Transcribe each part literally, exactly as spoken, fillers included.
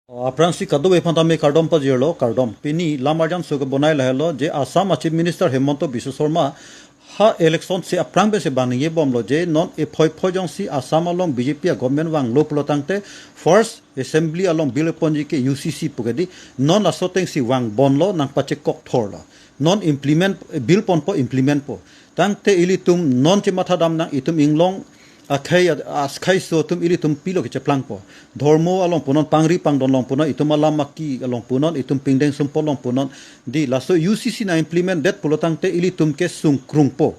Aphrangsi kadokave aphan tame kardom pajirlo, kardom. Pini lamarjan so kebonai lahelo je Assam a Chief Minister Himanta Biswa Sarma ha election si aphrang pensi bang ningjebomlo je non ephoi phoi jongsi Assam along B J P a government vanglo pulo tangte first assembly along bill ponji ke U C C pu ke di, non laso atengsi vangbomlo, nangpachekok thorlo. Non implement, bill ponpo, implement po. Tangte ilitum non chematha damnang, itum inglong akhei, akhei so atum ilitum pilo kecheplangpo. Dhormo along punon, pangri pangdon along punon, itum alam aki along punon, itum pingdeng sumpot along punon. Di laso U C C nang implement det pulo tangte ilitum ke sungkrungpo.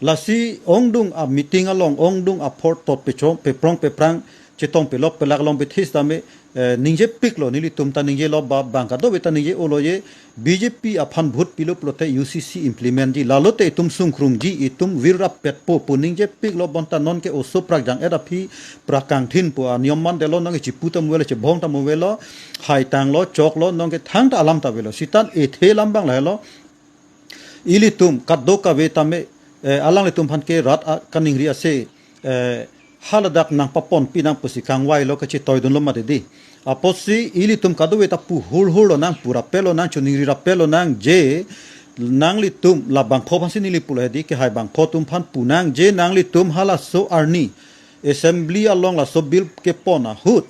Lasi ongdung a meeting along, ongdung a phor tot pechong, peprong peprang, chetong pelok pelak along bithis tame, eh, ningjepiklo, nelitum ta ningjelo, ba bang kadokave ta ningje-olo je, B J P aphan vote pilo pulote U C C implement ji, lalote itum sungkrungji, itum virrap petpo pu ningjepiklo, bonta nonke oso prak jang-et aphi prak kangthin pu aniyom mandetlo, nonke chipu ta muvelo, chebhong ta muvelo, haitanglo, choklo, nonke thangta alam ta avelo. Sita ethe alam abang lahelo, ilitum kadokave tame, eh, alanglitum aphan ke rat a kaningri ase, eh, haladak nangpaponpi nang pusi kangvailo, kachetoidunlo mati di. Apotsi ilitum kadokave ta pu hulhul lonang, pu rapet lonang, choningri rapet lonang je nanglitum labangpho aphansi neli pulo he di, kehai bangpho atum aphan punang je nanglitum halaso arni assembly along laso bill kepon ahut,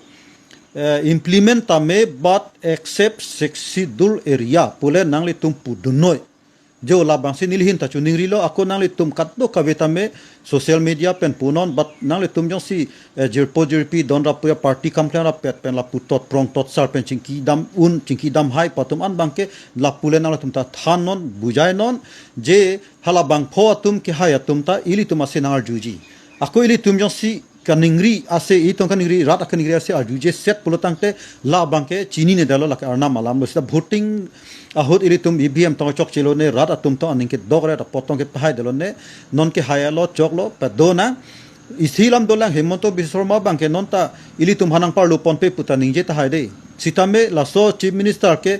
eh, implement tame, but except Sixth Schedule area pule nanglitum pudunnoi. Jo labangsi neli ahin ta choningrilo, ako nanglitum kadokave tame social media pen punon, but nanglitum jongsi, eh, jirpo jirpi don rapuya party kamklang rapet pen lapu tot prong tot sar pen chingki dam un, chingki dam hai pu atum an abangke lapule nanglitum ta thannon, bujainon, je halabangpho atum kehai atum ta ilitum ase nang-arjuji. Ako ilitum jongsi kaningri ase, itum kaningri, rat akaningri ase arjuje set pulo tangte labangke chininedetlo, lake arnam alamlo. Sita voting ahut ilitum E V M tong chokchelone, rat atum tong aning kedokre apot tong kepahaidetlo ne, non kehai alo choklo, padonang. Isi alam dolang, Himanta Biswa Sarma abangke non ta ilitum aphan nangparloponpe pu ta ningje tahai de. Sitame laso Chief Minister ke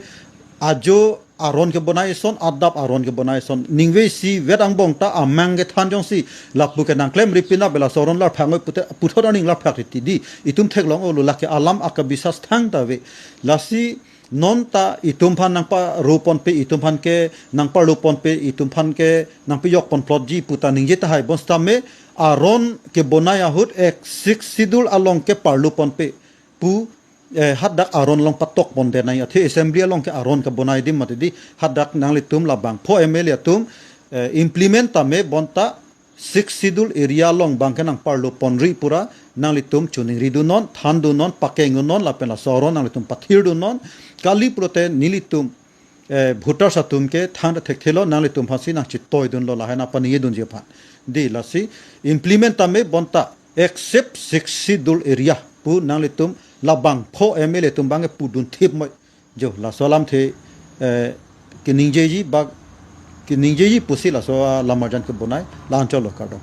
ajo aron kebonai ason, adap aron kebonai ason. Ningve isivet angbong ta amang kethan jongsi lapu ke nangklemri pina bela laso aron larphak ngoi pute, puthot aning larphak riti di. Itum theklong-olo, lake alam akabisas thangta ave. Lasi non ta itum aphan nangparoponpe, itum aphan ke nangparloponpe, itum aphan ke nangpejokpon plotji pu ta ningje tahai, bonsitame aron kebonai ahut ek Sixth Schedule along ke parloponpe pu, eh, hadak aron along patokpondenai, athe assembly along ke aron kebonai adim mati di, hadak nanglitum labangpho M L A atum, eh, implement tame, bonta Sixth Schedule area along abangke nangparloponri pura nanglitum choningridunnon, thandunnon, pakengdunnon, lapen laso aron nanglitum pathirdunnon, kali pulote nelitum, eh, voters atum ke thangta thekthelo, nanglitum aphansi nangchetoidunlo, lahai nangpaningjedunji aphan. Di lasi implement tame, bonta except Sixth Schedule area pu nanglitum labangpho M L A atum abangke pudunthip moi. Jo, laso alamthe, eh, keningjeji ba keningjeji pusi laso, ah, lamarjan kebonai, la-anchotlo, kardom.